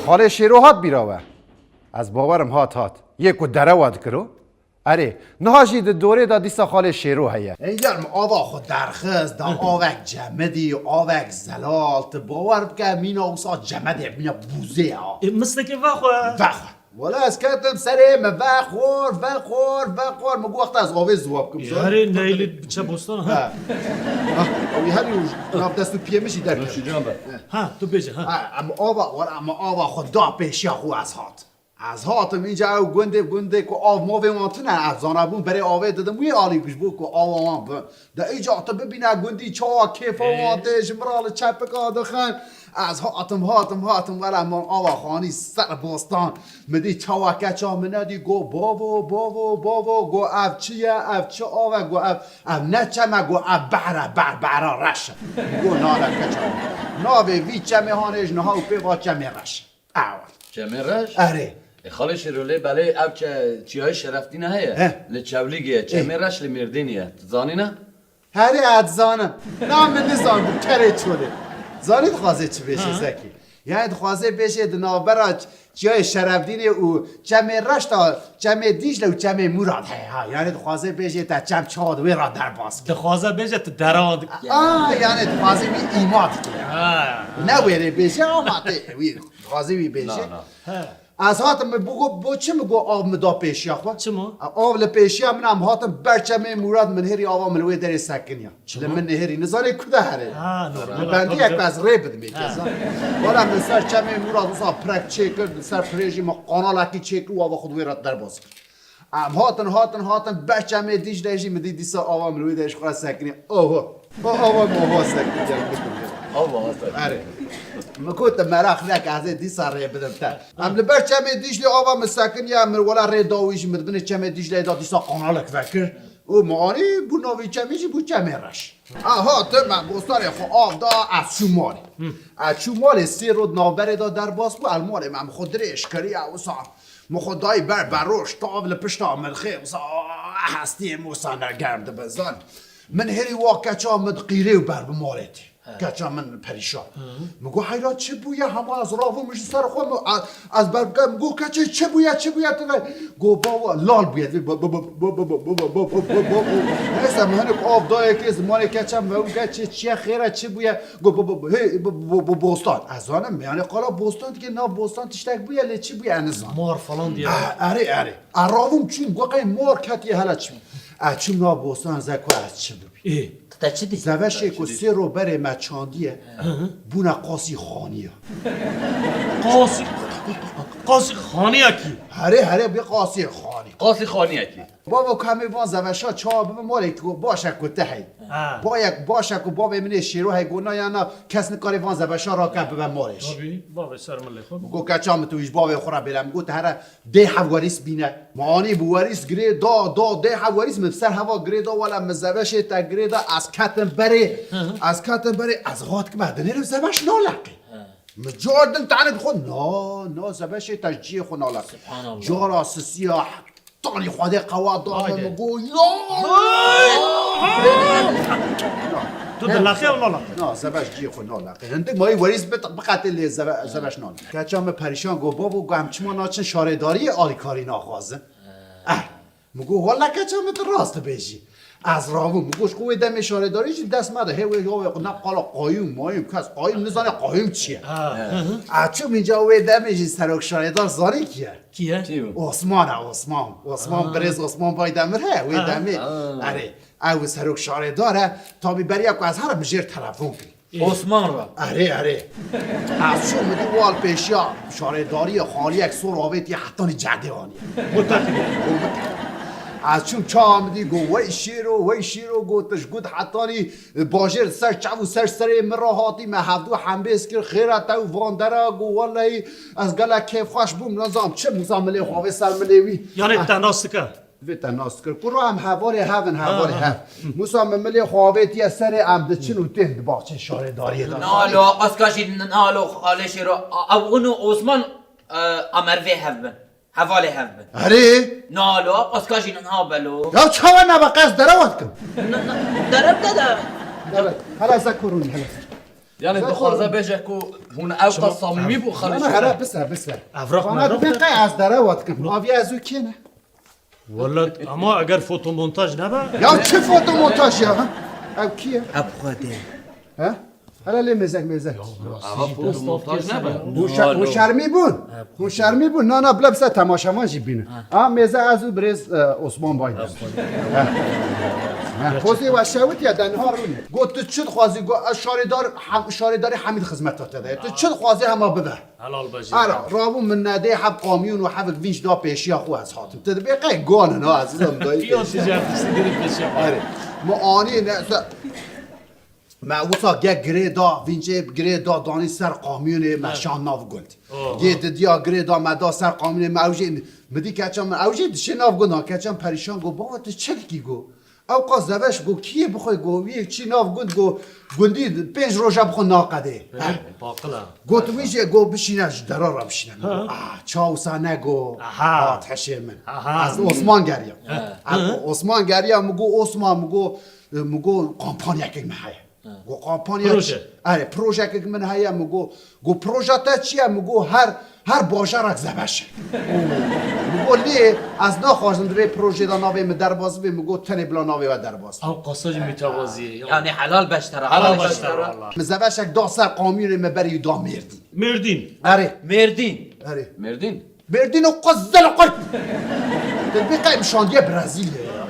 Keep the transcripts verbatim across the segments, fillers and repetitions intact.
Xalê Şêro hat bîra we? Ez bawerim hat hat. Yê ku derewa dikiro? Erê, niha jî di dorê de dîsa xalê Şêro heye. Ey yar, min ava xwe derxist, da avek cemidî, avek zelal, tu bawer bike, mîna wisa cemedê, mîna bûzê ya. Ê, mistekê vexwe. Vexwe. Wala ez ketim serê min, vexwar, vexwar, vexwar. Min got, wexta ez avê ziwa bikim, Ê, zor. Herê, neylê biçe bostan, ha? Ha. Ah, ew herî û nav dest û piyê min jî derkeve. Nûşîcan be. Ha, tu bêje, ha. Ha, em ava, wala em ava xwe da pêşiya xwe ez hat. Ez hatim, înca ew gundê, gundê ku av mavê wan tune, ez zanabûm berê avê didim wî alî, ku ji bo ku ava wan bi. De îca tu bibîne gundî çawa kêfa Ê. wan tê, ji min re li çepika dixin. Ez hatim, hatim, hatim, wele min ava xanî ser bostan. Min dî çawa keça min nedî, got, "Bavo, bavo, bavo," got, "Ev çi ye, ev çi av e?" Got, "Ev, ev ne çem e," got, "Ev behr e, behr, behra reş e." Got, "Nane keça." Navê vî çemê hanê ji niha û pê va çemê reş. Awa. Çemê Reş? Erê. E, Xalê Şêro, lê belê ev çe-, çiyayê Şerefdîne heye. He. Li Çewlîgê ye. Çemê Ê. Reş li Mêrdînê ye. Tu zanî ne? Herê, ez dizanim. Na min nizanibû kerê çolê. Zanî dixwaze çi bêje Ha. Zekî? Yani dixwaze bêje di navbera ç-, çiyayê Şerefdînê û Çemê Reş de Çemê Dîcle û Çemê Mûrad heye ha. Yani dixwaze bêje te çem çawa di wê re derbas kir. Dixwaze bêje tu deran dikî. A, yani dixwaze wî îma dike. Ha. Ne wêrê bêje ama tê wî. Dixwazî wî bêjî. Na, na. He. Ez hatim, min bû got, bo çi min got av min da pêşiya xwe? Çima? Av li pêşiya min, em hatin ber çemê Mûrad, min hêrî ava min li wê derê sekiniya. Çima? Li min nehêrî, nizanê ku de herê. Ha, normal. Li bendiyek ez rê bidim ê Ha. kesan. Wala min ser çemê Mûrad wisa pirek çêkir, li ser pirê jî min qanalekî çêkir û ava xwe di wê re derbas kir. Em hatin, hatin, hatin, ber çemê Dîclê jî min dî dîsa ava min wê de ji xwe sekinî. Oho. O ava min ava sekinî, gel bikim. Allah Allah. Erê. Min got, te meraq neke, ez ê dîsa rê bidim te. Em li ber çemê Dîclê ava min sekiniye, min wela rê da wî jî, min di binê çemê Dîcleyê de dîsa qanalek vekir. Û min anî bû navê çemê jî bû Çemê Reş. A hatim, me bostanê xwe av da, ez çûm malê. Ez çûm malê, sê roj navberê de derbas bû, ez malê me, min xwe dirêj kiriye, wisa Min xwe dayî ber beroş, tav li pişta mirxê, wisa hestiyê min wisa ne germ dibe, zan. Min herî wa keça min qîrê û ber bi malê tê. He. Keça min perîşan. Hı. Min got, "Heyra çi bûye?" Hema ez rabûm ji ser xwe, min, ez, ez ber bike, min got, "Keçê çi bûye, çi bûye tu ve?" Got, "Bava, lal bûye." Bo, bo, bo. Neyse, min hinek av dayê kê zimanê keça min, ew keçê çiye xêre, çi bûye? Got, "Bo, bo, bo, hey, bo, bo, bo, bostan." Ez zanim, yani qala bostan dike, nav bostan tiştek bûye, lê çi bûye, ez nizam. Mor falan diye. Ah, erê, erê. A ravim çûm, got, qey mor ketiye, hele çi. A çûm nav bostan, zeko ez çi bibî. Ê. Te çi dî? Zeveşê ku sê ro berê me çandiye, Hı hı. bûne qasî xaniya. Qasî, qasî xaniya kî? Herê, herê, bi qasî xanî. Qasî xaniya kî? Bavo, ku em ê van zeveşa çawa bibin malê, ku baş e ku te hey. Ha. Bayek baş e ku bavê min ê Şêro hey, got, "Na ya na, kes nikare van zeveşa rake bibe malê jî." Tabii, bavê ser milê xwe. Got, "Keça min tu ji bavê xwe re bêle." Min got, "Here dê hev werîs bîne." Min anî bi werîs girê da, da, dê hev werîs min ser heva girê da, wele min zeveşê te girê da, ez ketim berê, Hı hı. ez ketim berê, ez hat kime, dinêrim zeveş naleqê. Hı. Min car din tenê dixwe, na, na, zeveşê te ji ciyê xwe naleqê. Subhanallah. Cara sisiya, Tanî Xwedê qewa da Haydi. min, min got, "Ya!" Tu dileqî ew naleqî. Na, zebeş ciyê xwe naleqî. Hindik mayî werîs bit-, biqetê lê zebe-, zebeş naleqî. Keça min perîşan got, "Babo, got, em çima naçin şaredariyê alîkarî naxwazin?" Eh, min got, "Walla keça min tu rast dibêjî." Ez rabûm, min got, "Ji xwe wê demê şaredarî jî dest me de, hê wê ya wê ne qala qayûm, mayûm, kes qayûm nizane qayûm çi ye." Ha. Hı hı. Ez çûm înca wê demê jî serok şaredar zanî kî ye? Kî ye? Kî bû? Osman e, Osman. Osman, Ha. birêz Osman Baydemir he, wê Ha. demê. Ha. Erê, ew serok şaredar e. Tabî beriya ku ez herim, min jêr telefon kir. Ê. Osman re. Erê, erê. Ez çûm, min dî wal pêşiya şaredariyê xaliyek sor avêtiye hetanî cerdê aniye. Muteqî. Ez çûm çawa min dî got, "Wey Şêro, wey Şêro," got, "tu ji gund hetanî bajêr ser çav û ser serê min re hatî, me hevdû hembêz kir, xêra te û van dera," got, "Wellehî ez gelek kêfxweş bûm, nizam çi, wisa milê xwe avê ser milê wî." Yanê Ah. te nas dike? Vê te nas dikir. Kuro em hevalê hev in, hevalê Ha. hev. Wisa min milê xwe avêtiye serê, em diçin û tên di baxçê şaredariyê de. Nalo, paska jî nalo, Xalê Şêro, a-, ew û Osman, e, a mervê hev bin. Hevalê hev bin. Erê? Nalo, paska jî niha belo. Ya çawa nebe qez derewa dikim? N-, n-, derew de de. Dere. Hele ze kurun, hele. Yani dixwaze bêje ku hûn ew qas samîmî bû xalî. Hera bise, bise. Evrak Bana mevraq dibê ne? Qey ez derewa dikim. Aviya ez û kê ne? Wala ama eger fotomontaj nebe? Ya çi fotomontaj ya? Ew kî ye? Ev Xwedê. He? Hele lê mêzek mêzek. Ava fotomontaj nebe? Hûn şer-, hûn şermî bûn. Hûn şermî bûn. Na, na, bila bise temaşevan jî bînin. Ha, mêze ez û birêz, e, Osman Baydem. Ha. Ha, pozê we şewitiye de niha rûnê. Got tu çi dixwazî? Got ez şarêdar, hem, şarêdarî Hemîd xizmeta te de ye. Tu çi dixwazî hema bibe. Helal be jî. Ara, rabû min nedê heb kamyon û hevik vînç da pêşiya xwe ez hatim. Tu dibê qey ganin ha, ezîzim dayî. Piya pêşiya. Ticareti dirê pêşiya. Erê. Mi anî ne, se-, me wisa ge girê da, vîncê girê da, danî ser kamyonê, me şand nav gund. Oho. Gê didiya girê da, me da ser kamyonê, me ew jê, mi dî keçan min, ew jê dişê nav gund ha, keçan perîşan go, baba tu çi dikî go? Ew qas zeveş go, kî yê bixwe go, wî yek çî nav gund go, gundî pênc roja bixwe naqedê. He, paqil e. Got wî jê go bişîne ji dera re bişîne. Ha. Ah, çaw sane go. Aha. Hat heşê min. Aha. Ez Osman geriya. He. Ez Osman geriya, mi go Osman, mi go, mi go kampanyakek min heye. Go kampanya. Proje. Erê, projekek min heye, mi go, go proja te çi ye? Mi go her, her bajarak zebeş e. Mi go lê ez naxwazim di vê projê de navê min derbas bibe, mi go tenê bila navê we derbas. Ew qasa jî mütevazî ye. Yani helal beş tera. Helal beş tera, wala. Mi zebeşek da ser kamyonê, me berî da Mêrdîn. Mêrdîn. Erê. Mêrdîn. Erê. Mêrdîn. Mêrdîn û qezel qurt. Te bê qey şandiye Brezîlyayê ya.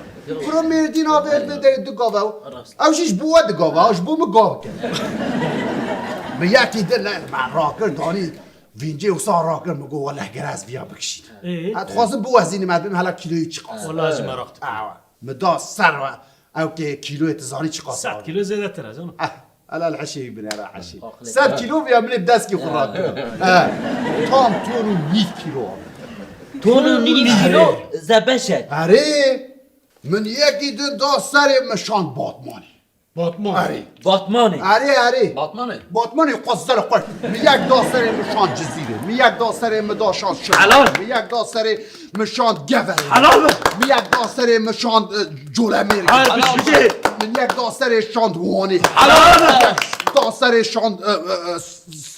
Kuro Mêrdîn avê, elbê de du gav e. Rast. Ew jî ji bo we du gav e, ji bo min gav ke. Min yekî din ne, me rakir danî, vîncê wisa rakir, min got, "Weleh, ger ez viya bikişînim." Ê? Ez dixwazim biwezînim, ez bim hela kîloyî çiqas. Wala ez jî meraq dikim. Awa. Min da ser we, ew kê kîloyê tu zanî çiqas e? Sed kîlo zêdetir e, canım. Eh. Ela li heşê wî binêre heşê. Aqilê. Sed kîlo viya min ê bi dest kî xwe rakir. He. Tam ton û nîv kîlo. Ton û nîv kîlo zebeşek. Erê, min yekî din da serê min şand Batmanê. Batman. Erê. Batmanê. Erê, erê. Batmanê. Batmanê qezel qurt. Min yek da serê min şand Cizîrê. Min yek da serê min da şand Şirvan. Helal. Min yek da serê min şand Geverê. Helal be. Min yek da serê min şand, e, Colemêrgê. Her bişkê. Min yek da serê şand Wanê. Helal be. Min yek da serê şand, e, e, e,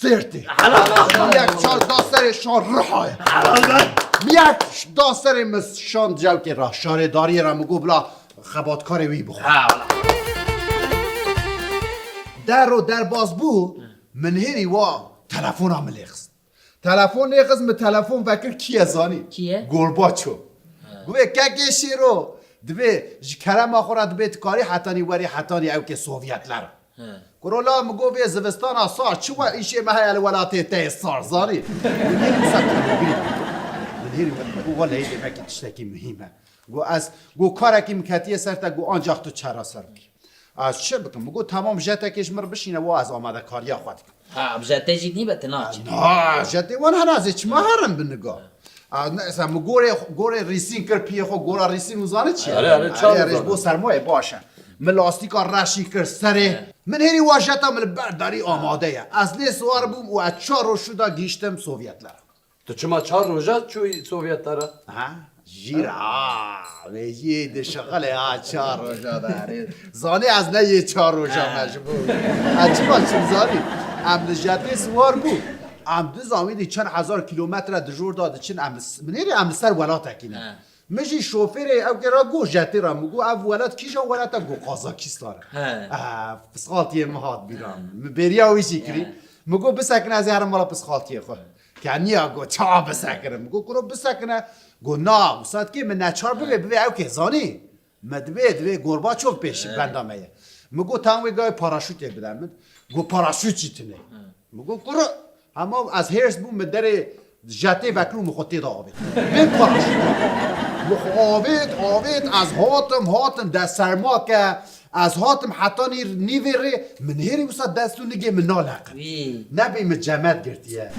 Sêrtê. Helal be. Min yek şand da serê şand Rihayê. Helal be. Min yek da serê min şand Cewkê ra, şaredariyê ra, min got bila xebatkarê wî bixwe. Ha, wala. Dero derbas bû, min hêrî wa telefona min lê xist. Telefon lêxist, min telefon vekir kî ye zanî? Kî ye? Gorbaçov. He. Guvê kekê Şêro, dibê ji kerema xwe re dibê tu karî hetanî werî hetanî ewkê Sovyetlere. He. Kuro la min got vê zivistana sar çi we îşê me heye li welatê te yê sar zanî? Min hêrî wisa telebîrî. Min hêrî wisa, min got welehî demekî tiştekî muhîm e. Got ez, got karekî min ketiye ser te, got ancax tu çareser bikî. Ez çi bikim? Min got, "Temam, jetekê ji min re bişîne, wa ez amadekariya xwe dikim." Ha, bi jetê jî nîbe, tu naçî. Na, jetê wan hene, ez ê çima herim bi niga? A, neyse, min gorê, gorê rîsîn kir piyê xwe, gora rîsîn û zanî çi ye? Erê, erê, çawa erê, erê, ji bo sermayê baş e. Min lastîka reşî kir serê. He. Min hêrî wa jeta min li ber darî amade ye. Ez lê siwar bûm û ez çar roj şû da gihîştim Sovyetlere. Tu çima çar roja çûyî Sovyetlara? Ha? Jîr ha. Vê jî dişixilê ha çar roja de. Erê. Zanî ez ne yê çar roja me ji bo. Ez çima çim zanî? Em li jetê siwar bû. Em du zanî dî çend hezar kilometre di jor da diçin, em li s-, min hêrî em li ser welatekî ne. He. Min jî şofêrê ew kê ra got jetê ra, min got, "Ev welat kîja welat e?" Got, "Kazakistan e." He. Ah, pisxaltiyê min hat bîra min. Min bêriya wî jî kirî. He. Min got, "Bisekine ez ê herim mala pisxaltiyê xwe." Keniya got, "Çawa bisekinim?" Min got, "Kuro bisekine." Got, "Na, wisa dikê min neçar bivê, bivê ew kê zanî." Me dibê, dibê Gorbaçov pêşî benda me ye. Min got, "Tam wê gavê paraşûtê bide min." Got, "Paraşût jî tune." Min got, "Kuro, hema ez hêrs bûm, min derê jetê vekirim, min xwe tê de avêt. Bê paraşût." Min xwe avêt, avêt, ez hatim, hatim, de serma ke, ez hatim heta nîr, nîvê rê, min hêrî wisa dest û nigê min naleqin. Wî. Nebî min cemet girtiye.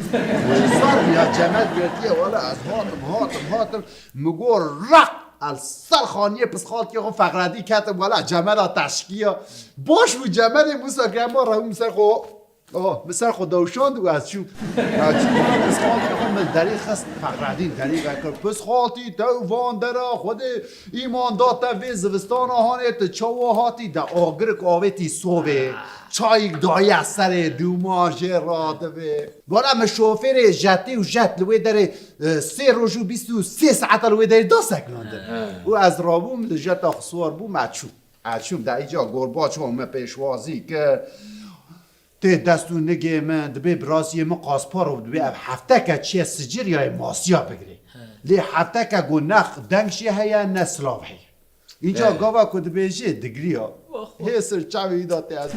Min sar ya cemet girtiye, wala ez hatim, hatim, hatim. Min got, "Raq!" El ser xaniyê pisxaltiyê xwe Fexredî ketim, wela cemeda teşkiya. Baş bû cemedê, min ser ke ma rewim ser xwe. Oh, min ser xwe dewşand û ez çûm. Ez çûm, pisxaltî xwe min derî xist, Fexredîn derî vekir. Pisxaltî, te van dera, Xwedê îman da te vê zivistana hanê, tu çawa hatî? De agirik avêtî sobê, çayîk daye serê, dûma jê radibê. Wala min şofêrê jetî û jet li wê derê, e, sê roj û bîst û sê saeta li wê derê da sekinandin. He. Û ez rabûm, li jeta xwe siwar bûm, ez çûm. Ez çûm, de îca gorbaço me pêşwazî kir. Tê dest û nigê min, dibê biraziyê min Kasparov, dibê ev hefteke çiye Sicilyayê masiya bigirê. He. Lê hefteke got ne deng jê heye, ne silav heye. Îca He. gava ku dibêjê digiriya. Wah, wah. Hê sir çavê wî da tê ez.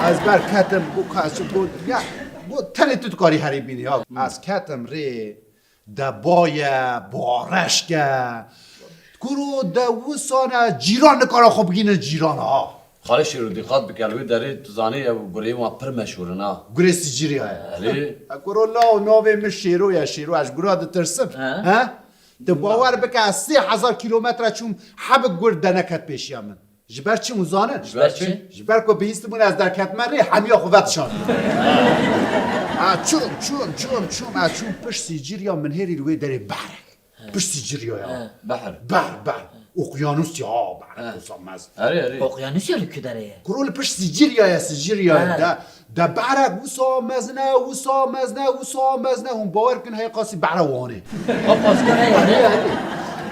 Ez ber ketim, got ka ez çi got, ya, got tenê tu dikarî herî bînî ya. Hmm. Ez ketim rê. De baye, bareşke. Kuro de wisane cîran nikare xwe bigîne cîran ha. Xalê Şêro, dîqat bike, li wê derê tu zanî ew gureyê wan pir meşhûr in ha. Gurê Sicîrya ye. Erê. E, kuro law navê min Şêro ye, Şêro, ez gura ditirsim. He? He? Tu bawer bike, ez sê hezar kîlometre çûm, hebik gur de neket pêşiya min. Ji ber çi hûn zanin? Ji ber çi? Ji ber ku bihîstibûn ez derketime rê, hemiya xwe vedişand. Ha, çûm, çûm, çûm, çûm, ha, çûm pişt Sîcîrya, min hêrî li wê derê behr. Pişt Sîcîrya ya. He. Behr. Behr, behr. Okyanus ya, behr. He. Wisa mez. Erê, erê. Okyanus ya li ku derê ye? Kuro li pişt Sîcîrya ye, Sîcîrya ye. He. De, de behrek wisa mezin e, wisa mezin e, wisa mezin e. Hûn bawer kin heye qasî behra Wanê. Qasî heye. Erê, erê.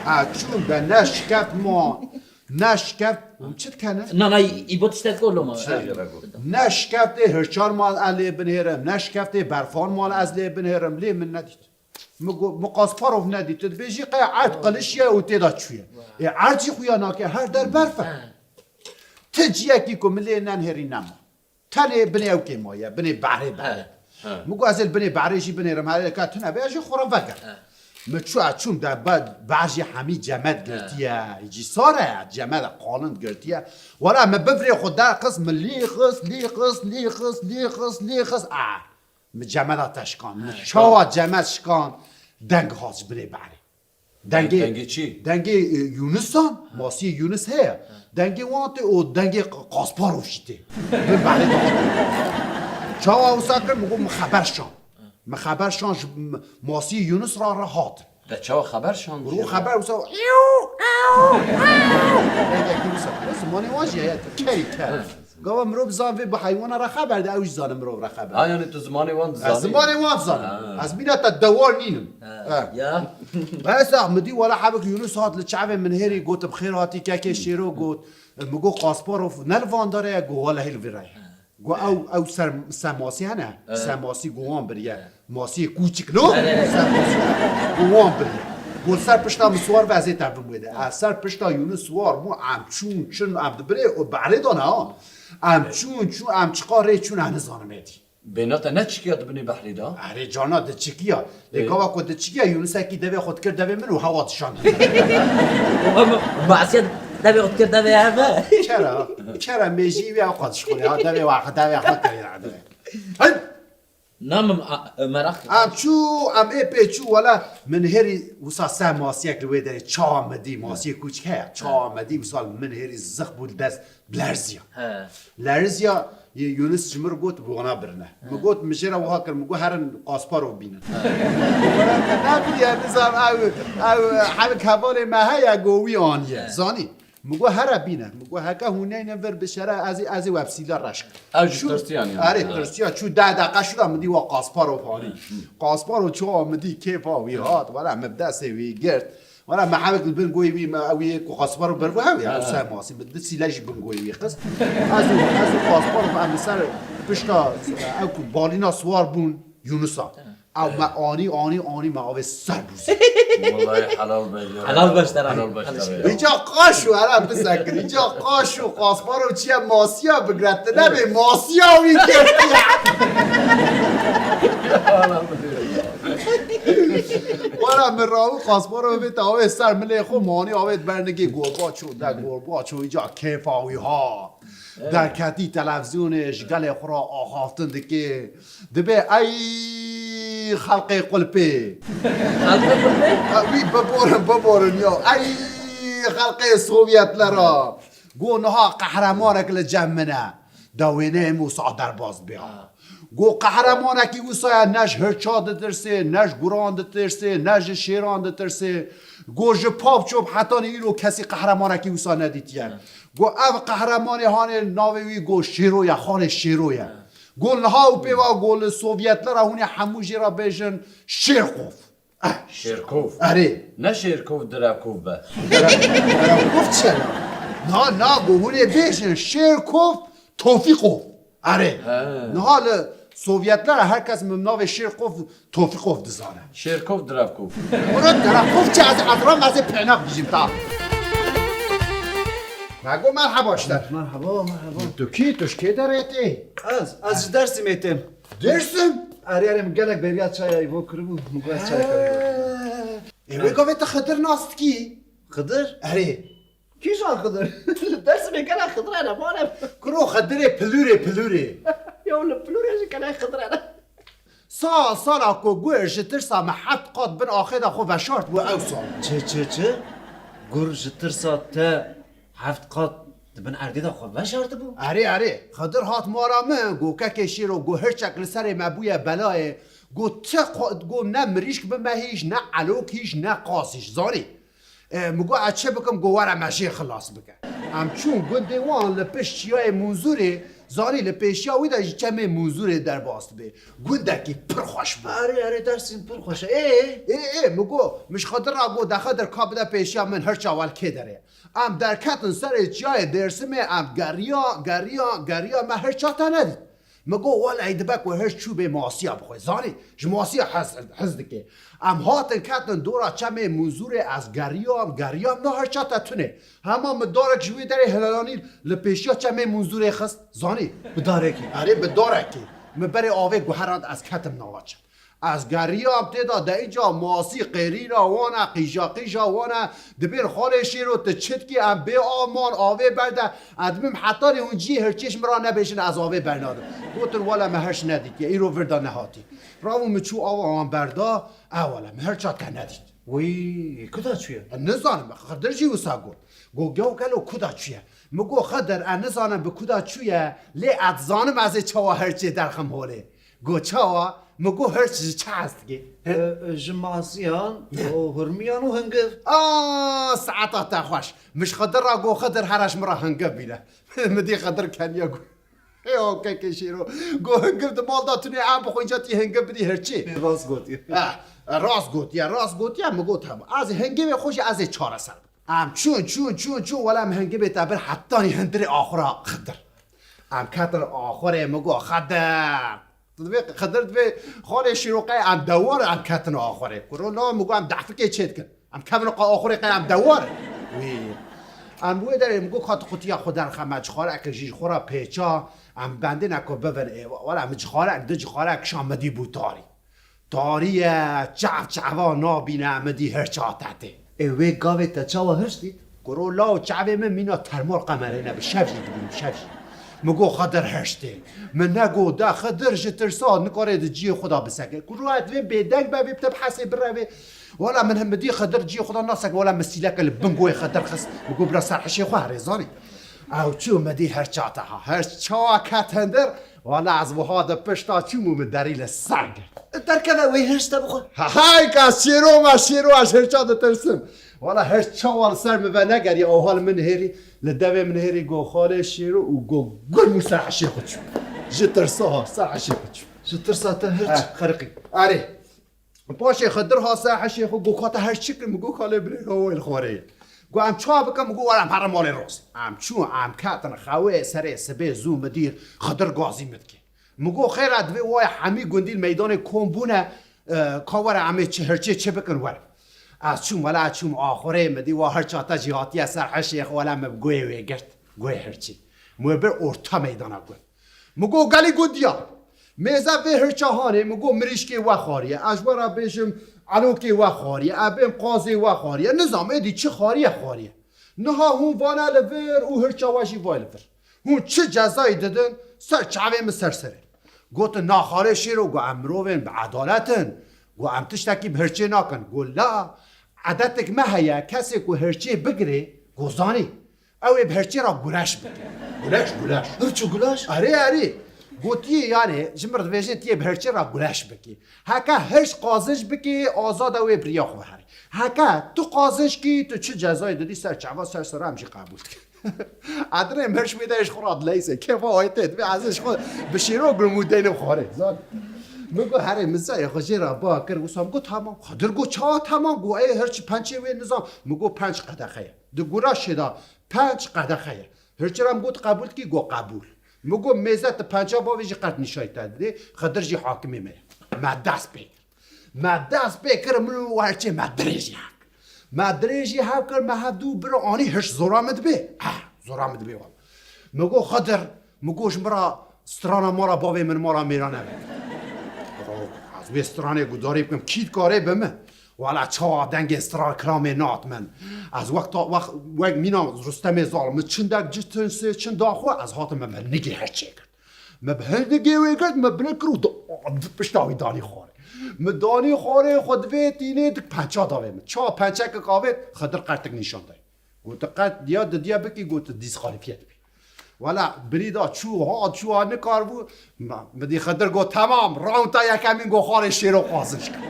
Ha, çûm de ne şikeft ma. Ne şikeft, hûn çi dikene? Na, na, î-, îbo tiştek got loma. Tiştek got. Ne şikeftê hirçar mal ez lê binêrim, ne şikeftê berfan mal ez lê binêrim, lê min nedît. Min got, min Kasparov nedît. Tu dibêjî qey erd qilişiye û tê de çûye. Ê erd jî xuya nake, her der berf e. He. Ti ciyekî ku min lê nenhêrî nema. Tenê binê ew kê maye, binê behrê de. He, he. Min got, ez ê li binê behrê jî binêrim, herê ka tune be, ez jî xwe re veger. He. Min çû, ez çûm de be-, behr jî hemî cemed girtiye, cî sar e, cemed e, qalin girtiye. Wala min bivirê xwe derxist, min lî xist, lî xist, lî xist, lî xist, lî xist, a. Min cemeda te şikan. Min çawa cemed şikan, deng hat ji binê behrê. Dengê, Dengê çi? Dengê, e, Yûnisan, masiyê Yûnis heye. Dengê wan tê û dengê Q-, Kasparov jî tê. Min behrê de hat. Çawa wisa kir, min got, min xeber şand. Min xeber şand ji m-, masiyê Yûnis re re hat. De çawa xeber şand? Ro xeber wisa, dengekî wisa. Zimanê wan jî heye, kerî ker. Gava mirov bizan vê bi heywana re xeber de, ew jî zane mirov re xeber. Ha, yani tu zimanê wan dizanî? Ez zimanê wan dizanim. Ha. Ez mîna te dewar nînim. Ha. Ha. Ya. Esa min dî wala hebik Yunus hat li çavê min hêrî got, bi xêr hatî kekê Şêro got. Min got Kasparov ne li van dare ye, got wala hê li vê re ye. Got ew, ew ser, semasî hene. Ha. Semasî got wan biriye. Masiyê kûçik lo. Got wan biriye. Got ser pişta min siwar ve ez ê te bim wê de. Ez ser pişta Yunus siwar bû, em çûn, çûn, em di birê û behrê de ne ha. Em çûn, çûn, em çiqa rê çûn, ez nizanim êdî. Bêhna te ne çikiya di binê behrê de? Erê cana diçikiya. Lê gava ku diçikiya, Yunusekî devê xwe dikir devê min û hewa dişand. Masiyê devê xwe dikir devê hev e. Kera, kera mêjî wî ew qat dişxulê ha, devê wa, devê xwe kirê ha, devê. Hey! Na min a, e, meraq. Em çû, em ê pê çû, wela min herî wisa se masiyek li wê derê çawa me dî, masiyê kûçik heye, çawa me dî, wisa min herî zix bû li dest lerziya. He. Lerziya, y-, Yunus ji min re got, bi wana birine. He. Min got, min jê re wiha kir, min got, herin Kasparov bînin. He. Wela me nebiriye, nizam ew, ew, hevik hevalê me heye, go wî aniye. He. Zanî? Min got, here bîne. Min got, heke hûn neyne vir bi şere, ez ê, ez ê we bi sîla reş kim. Ew jî tirsiyan yani. Erê, tirsiya. Çû deh deqe şû da min dî wa Kasparov hanî. Hı, hı. Kasparov çawa min dî kêfa wî hat. Wala min bi destê wî girt. Wala me hevik li bin goyê wî, me, ew yê ku Kasparov bervu hev ya, ew ser masî. Min di sîle jî bin goyê wî xist. Ez û, ez û Kasparov em li ser pişta, ew ku balîna siwar bûn Yunusa. Ew me anî, anî, anî me avê ser bûzê. Wallahî helal be ya. Helal beş tera. Helal beş tera ya. Îca qaş û, hela bisekir. Îca qaş û Kasparov çiye masiya bigre, tu nebê masiya wî girtiye. Wala min rawî Kasparov vê te avê ser milê xwe, manî avê bernigê gorbaço de, gorbaço îca kêfa wî ha. Derketî televîzyonê ji gelê xwe re axaftin dike. Dibê ey xelqê qulpê. Xelqê qulpê? Ha, wî biborin, biborin ya. Ey xelqê Sovyetlera. Go niha qehremanek li cem min e. Da wêneyê Mûsa derbas bê. Ha. Go qehremanekî wisa ye, ne ji hirça ditirsê, ne ji guran ditirsê, ne ji şêran ditirsê. Go ji papçop hetanî îro kesî qehremanekî wisa nedîtiye. Ha. Go ev qehremanê hanê navê wî go Şêro ye, xanê Şêro ye. Ha. Go niha û pêva go li Sovyetler re hûn ê hemû jê re bêjin Şêrkov. Eh. Şêrkov. Erê. Ne Şêrkov Drakov be. Drakov çi ye? Na, na, go hûn ê bêjin Şêrkov Tofîkov. Erê. He. Niha li Sovyetler re her kes min navê Şêrkov Tofîkov dizane. Şêrkov Drakov. Kuro Drakov çi, ez, ez ram ez ê pênak bijîm ta. Me go merheba ji te. Merhaba, merhaba. Tu kî, tu ji kê derê tê? Ez, ez ji Dêrsimê têm. Dêrsim? Erê, erê, min gelek beriya çaya îvo kiribû, min got ez çayek karî. He. Ê, wê gavê te Xidir nas dikî? Xidir? Erê. Kîjan Xidir? Li Dêrsimê gelek Xidir hene, mane. Kuro Xidirê pilûrê, pilûrê. Ya li pilûrê jî gelek Xidir hene. Sal, sala ku gur ji tirsa me heft qat bin axê de xwe veşartibû ew sal. Çi, çi, çi? Gur ji tirsa te heft qat di bin erdê de xwe veşartibû? Erê, erê. Xidir hat mala min, go kekê Şêro, go hirçek li serê me bûye belayê, go ti qo-, go ne mirîşk bi me hîş, ne elok hîş, ne qas hîş. Zanî? E, min got, ez çi bikim? Got, were me jê xilas bike. Em çûn gundê wan li pişt çiyayê Munzûrê, zanî li pêşiya wî de ji çemê Munzûrê derbas dibê. Gundekî pir xweş bû. Erê, erê, Dêrsim pir xweş e. Ê? Ê, ê, min got, min ji Xidir re got, de Xidir ka bide pêşiya min hirça we li kê derê. Em derketin serê çiyayê Dêrsimê, em geriya, geriya, geriya me hirça te nedît. Min got, wele ey dibe ku hirç çû bê masiya bixwe. Zanî, ji masiya hez, hez dike. Em hatin ketin dora çemê Munzûrê, ez geriyam, geriyam, na hirça te tune. Hema min darek ji wê derê hilelanî li pêşiya çemê Munzûrê xist. Zanî? Bi darekî. Erê, bi darekî. Min berê avê guherand, ez ketim nava çem. Ez geriyam tê de, de înca masî qêrîra wan e, qîja qîja wan e, dibên xalê Şêro tu çi dikî, em bê av man, avê berde, ez dibim hetanî hûn cihê hirçê ji min re nebêjin, ez avê bernadim. Gotin, wele me hirç nedîtiye, îro vir de nehatî. Rabû min çû ava wan berda, e wele me hirça te nedît. Wî, ku da çûye? Nizanim, Xidir jî wisa got. Got, gew gelo ku da çûye? Min got, Xidir, ez nizanim bi ku da çûye, lê ez dizanim ez ê çawa hirçê derxim holê. Got, çawa? Min got, hirç ji çi hez dike? E, e, ji masiyan û hurmiyan û hingiv. A, saeta te xweş. Min ji Xidir re got, Xidir, here ji min re hingiv bîne. Min dî Xidir keniya got. Ê, o kekê Şêro. Got, hingiv di mal de tune, em bixwe, înca tî hingiv bidî hirçê. Rast gotiye. Ha, rast gotiye, rast gotiye. Min got, hema. Ez ê hingivê xwe jî ez ê çareser bikim. Em çûn, çûn, çûn, çûn. Wele em hingivê te bir hetanî hundirê axura Xidir. Em ketin axurê, min got, Xidir. Tu dibê Xidir dibê xalê Şîroqeyê em dewar, em ketin axurê. Kuro la, min got, em dehfikê çê dikin. Em kevin qa axurê qey em dewar. Wî. Em wê derê, min got, ka tu qutiya xwe derxe me, cixarek jî ji xwe re pêça, em bendê ne ku bivin ê. Wela min cixarek, du cixarek kişan, min dî bû tarî. Tarî ye, çav çava nabîne, min dî hirça te tê. Ê, wê gavê te çawa hirç dît? Kuro law, çavê min mîna termal qemerê ne, bi şev jî dibînim, bi şev jî. Min got, Xidir hirç tê. Min negot, de Xidir ji tirsa nikare di cihê xwe de biseke. Kuro ez divê bêdeng be, vê bi te bi hesê birevê. Wela min him dî Xidir cihê xwe de naseke, wela min sîleke li bin goyê Xidir xist. Min got, bira ser hişê xwe herê zanî. Ew çû, min dî hirça te ha. Hirç çawa ket hundir, wela ez wiha di pişta çûm û min derî li ser girt. Derkeve wê hirç te bixwe. Ha, hay ka şêro me, şêro, ez hirça ditirsim. Wela hirç çawa li ser min venegeriya, ewha li min nihêrî, li devê min nihêrî, got, xalê Şêro û got, gur min ser hişê xwe çû. Ji tirsa ha, ser hişê xwe çû. Ji tirsa te hirç xeriqî. Erê. Paşê Xidir ha ser hişê xwe, got, ka te hirç çi kir? Min got, xalê birêka wê li xwarê ye. Got, em çawa bikin? Min got, were em herin malê Rozê. Em çûn, em ketin xewê serê sibê zû, min dî Xidir gazî min dike. Min got, xêr e, divê wayê hemî gundî li meydanê kom bûne, e, ka were em ê çi hirçê çi bikin, were. Ez çûm, wele ez çûm axurê, min dî wa hirça te jî hatiye ser hişê xwe, wele min bi goyê wê girt, goyê hirçê. Min wê bir orta meydana got. Min got, gelî got diya. Mêze vê hirça hanê, min got, mirîşkê we xwariye. Ez ji we re bêjim, elokê we xwariye. Ez bêm qazê we xwariye. Nizam êdî çi xwariye, xwariye. Niha hûn vane li vir û hirça we jî vay li vir. Hûn çi cezayî didin, ser çavê min ser serê. Gotin, na xalê Şêro, got, em mirovên bi edalet in. Got, em tiştekî bi hirçê nakin. Got, la, edetek me heye, kesê ku hirçê bigirê, got, zanî. Ew ê bi hirçê re gureş bike. Guleş, guleş. Hirç û guleş? Erê, erê. Gotiye yani, ji mir dibêjin tiyê bi hirçê re guleş bikî. Heke hirç qazinc bikî, azade wê bi riya xwe herî. Heke tu qazinc kî, tu çi cezayê didî ser çava, ser sera em jî qebûl dikin. Adrê mirş wê de ji xwe re dileyse. Kêfa wê tê. Dibê ez ji xwe bi şêro gulmû deynim xwarê. Zan. Min got, herê, min zayê xwe jê re ba kir. Wisa min got, tamam. Xedir got, çawa tamam? Got, ê, hirçî pençê wê nizam. Min got, penc qedexe ye. Di gura şêda penc qedexe ye. Hirçî re min got, qebûl dikî? Got, qebûl. Min got, mêze tu penca bavê jî qet nîşayî te didê. Xedir jî hakimê me ye. Me dest pê kir. Me dest pê kir, min û herçê me dirêjî hev kir. Me dirêjî hev kir, me hev dû bir anî hiş zora min dibê. Ah, zora min dibê wala. Min got, Xedir, min got, ji min re strana mala bavê min mala mêra nebe. Ez wê stranê gudarî bikim, kî dikare bi min? Wala çawa dengê stran kilamê nat min. Ez wek ta, wek, wek mîna Rustemê zal, min çindek cih tin sê çin da xwe, ez hatim min bi nigê herçê kir. Me bi hin digê wê girt, me bilind kir û di, di pişta wî danî xwarê. Me danî xwarê xwe divê tînê dik pença davê min. Ça pençekek avêt, Xedir qertik nîşan dayê. Got, tu qet ya didiya bikî, got, tu dîskalîfiye dibî. Wela birî da çû, hat çû, ha nikaribû. Ma, mi dî Xedir got, temam, raunda yekemîn got, xwarê şêro xwazinç kir.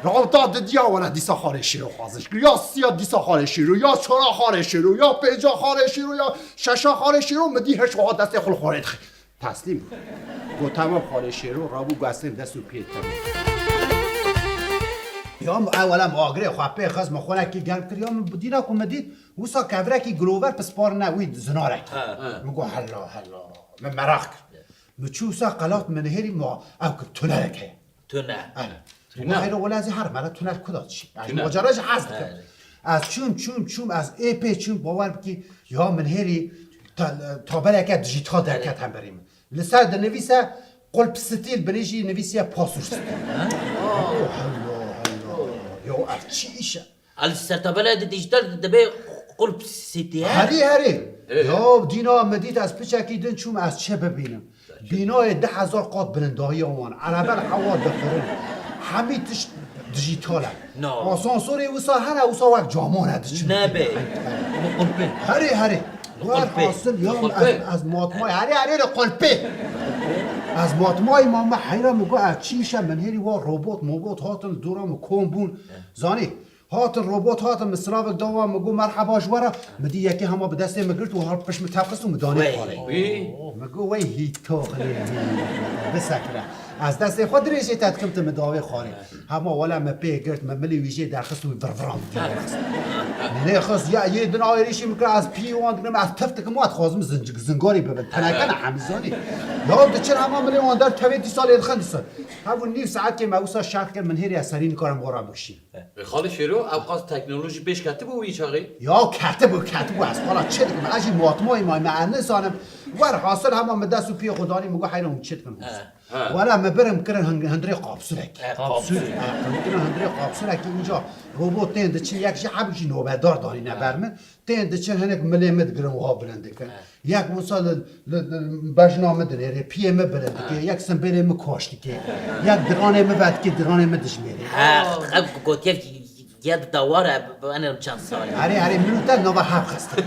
Raunda didiya wela dîsa xwarê şêro xwazinç kir. Ya siya dîsa xwarê şêro, ya çara xwarê şêro, ya pênca xwarê şêro, ya şeşa xwarê şêro, mi dî hiş wiha destê xwe li xwarê dixê. Teslîm bû. Got, temam xalê Şêro, rabû guestên dest û piyê temam. Ya min ewela min agirê xwe pê xist, min xwinekî germ kir, ya min dîna ku min dît, wisa kevirekî gilover pisparine wî zinarek. He, he. Min got, hela, hela. Min meraq kir. Min çû wisa qelat min nihêrî, min ew kir, tunerek heye. Tune. Erê. Tune. Heyro wela ez ê herim, erê tuner kuda çi? Ez Tune. Macera jî hez dikim. Erê. Ez çûm, çûm, çûm, ez ê pê çûm, bawer bikî, ya min hêrî ta-, tabeleke dijîtal derket hemberî min. Li ser dinivîse Qulp Stil, binê jî nivîsiye Pasûr Stil. Ha? Oh, heyro, heyro. Ya ev çi îş e? Li ser tabela de dijîtal dibe Qulp Stil, he? Herî, herî. Ê. Ya dîna min dît ez piçekî din çûm ez çi bibînim. Bînayê du hezar qat bilindahiya wan. Erebe li hewa difirin. Hemî tişt dijîtal e. No. Asansorê wisa hene, wisa wek caman e diçin. Nebe. Bi qulpê. Herê, herê. Bi qulpê. Werhasil ya ez, ez matmayî. Herê, herê li qulpê. Ez matmayî ma me heyra min got, ev çi îş e, min hêrî wa robot mobot hatin li dora min kom bûn. Zanî? Hatin robot hatin, min silavek da wan, min got, merheba ji we re. Min dî yekê hema bi destê min girt û har pişt min tevxist û min danê xwarê. Wî. Min got, wey hîtoxlê hî, bisekire. Ez destê xwe dirêjê te dikim, tu min dawê xwarê. Hema wele min pê girt, min milê wî jê derxist û virviran min pê derxist. Min nêxist, ya yê din êrîşî min kir, ez pî wan dikim, ez tif dikim, wan dixwazim zincik, zingarî bibin. Teneke ne hemî zanî. Ya diçin hema milê wan der tevê dîsa lê dixin dîsa. Hebû nîv saetkê me wisa şerh kir, min hêrî ez serî nikarim wa re bikişînim. Ê, Xalê Şêro, ew qas teknolojî pêş ketibû wî çaxê? Ya ketibû, ketibû, ez xwe ra çi dikim? Ez jî matmayî mayî me, ez nizanim. Werhasil hema min dest û piyê xwe danî, min got, heyran hûn çi dikin hûn? He. He. Wela min birim kirin hin-, hundirê kapsûlekî. He, kapsûl. He, min kirin hundirê kapsûlekî, înca robot tên diçin, yek jî heb jî nobedar danîne ber min. Tên diçin hinek milê min digirin wiha bilind dikin. He. Yek wisa li, li, li bejna min dinêrê, piyê min bilind dike, yek simbêlê min kaş dike, yek diranê min vedike, diranê min dijmêrê. He, ev gotiye ya di dawar e, bi, bi, enim çend sal. Erê, erê, min û te nava hev xistin.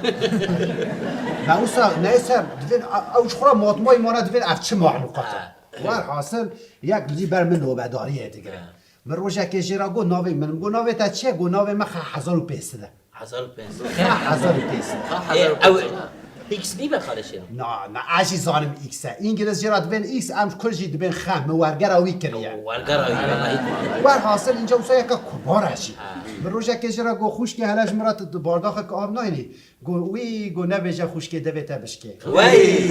Me wisa neyse, divên, ew ji xwe re matmayî mane, divên ev çi mahluqat e. He. Werhasil, yek li ber min nobedariyê digire. He. Min rojekê jê re got, navê min, min got, navê te çi ye? Got, navê me Xe hezar û pênc sed e. Hezar û pênc sed. Xe hezar û pênc sed. Xe hezar û pênc sed. Ê, ew X nîbe Xalê Şêro? Na, na, ez jî zanim X e. Îngiliz jê re dibên X, em ji Kurd jî dibên Xe, min wergera wî kiriye. Wergera wî, wela hît. Werhasil, înca wisa yeka kubar e jî. Ha. Min rojekê jê re got, xwişkê, hele ji min re tu, tu bardaxek av nayînî? Got, wî, got, nebêje xwişkê, devê te bişkê. Wey!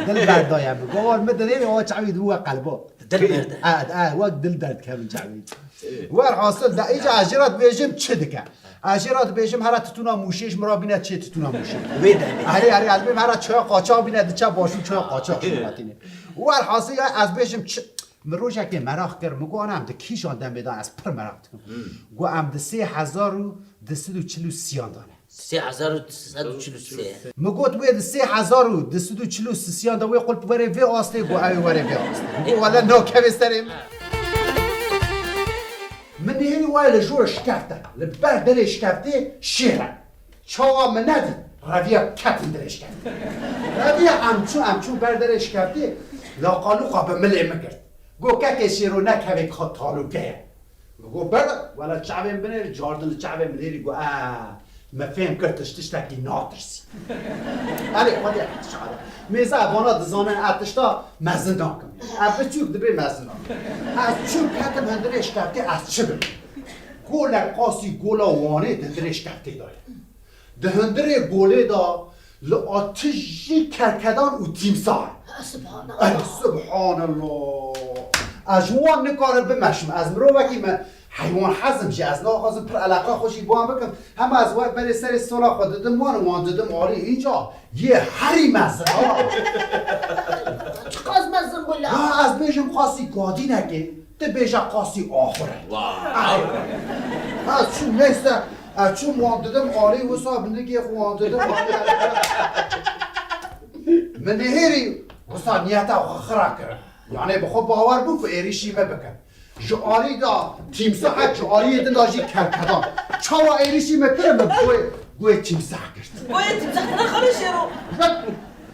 Dil berdaye min. Got, war min dinêrê, awa çavî dibû we qelba. Dil berde. E, e, wek dil derdikevin çavî. Werhasil de, îca ez jê re dibêjim çi dike? Ez jê re dibêjim, here titûna mûşê ji min re bîne çê titûna mûşê. Wê demê. Erê, erê, ez dibêm here çaya qaçax bîne, diçe başûr çaya qaçax ji min re tîne. Werhasil ya ez bêjim çi? Min rojekê meraq kir, min got, ana em di kîjan demê de, ez pir meraq dikim. Got, em di sê hezar û du sed û çil û sêyan de ne. Sê hezar û du sed û çil û sê. Min got, wê di sê hezar û du sed û çil û sêyan de wê qulp were vê astê, got, ew ê were vê astê. Min got, wele nakeve serê min. Min nihêrî waye li jor şikefte, li ber derê şikeftê şêr e. Çawa min nedît. Reviya ket hundirê şkeftê. Reviya em çû, em çû ber derê şkeftê, laqalûqa bi milê min girt. Got, kekê Şêro, nekevê ka talûke ye. Min got, berde, wela çavên binêr, cardin li çavê min hêrî got, e, min fêm kir tu ji tiştekî natirsî. Erê, xwedê ez tişt. Mêze evana dizanin, ez tişta mezin nakim. Ez biçûk dibê mezin nakim. Ez çûm ketim hundirê şkeftê, ez çi bim? Golek qasî gola Wanê di hundirê şkeftê de ye. Di hundirê golê de li atijî kerkedan û tîmsah. Subhanallah. Ey, subhanallah. Ez ji wan nikarim bimeşim. Ez mirovekî me heywan hezim jî. Ez naxwazim pir eleqa xwe jî bi wan bikim. Hema ez we berê serê stola xwe didim wan û wan didim alî. Înca yê herî mezin ha. Çiqas mezin bû la? Ha, ez bêjim qasî kadînekê. Tu bêje qasî axur e. Vay. Ay. Ha, çûm neyse, e, çûm wan didim alî, wisa bi nigê xwe wan didim alî. Min nihêrî wisa niyeta xwe xira kir. Yanê bi xwe bawer bû ku êrîşî me bikin. Ji alî de tîmsahek, ji aliyê din de jî kerkedan. Çawa êrîşî me kir, min bi goyê, goyê tîmsah girt. Goyê tîmsah tine xalo Şêro.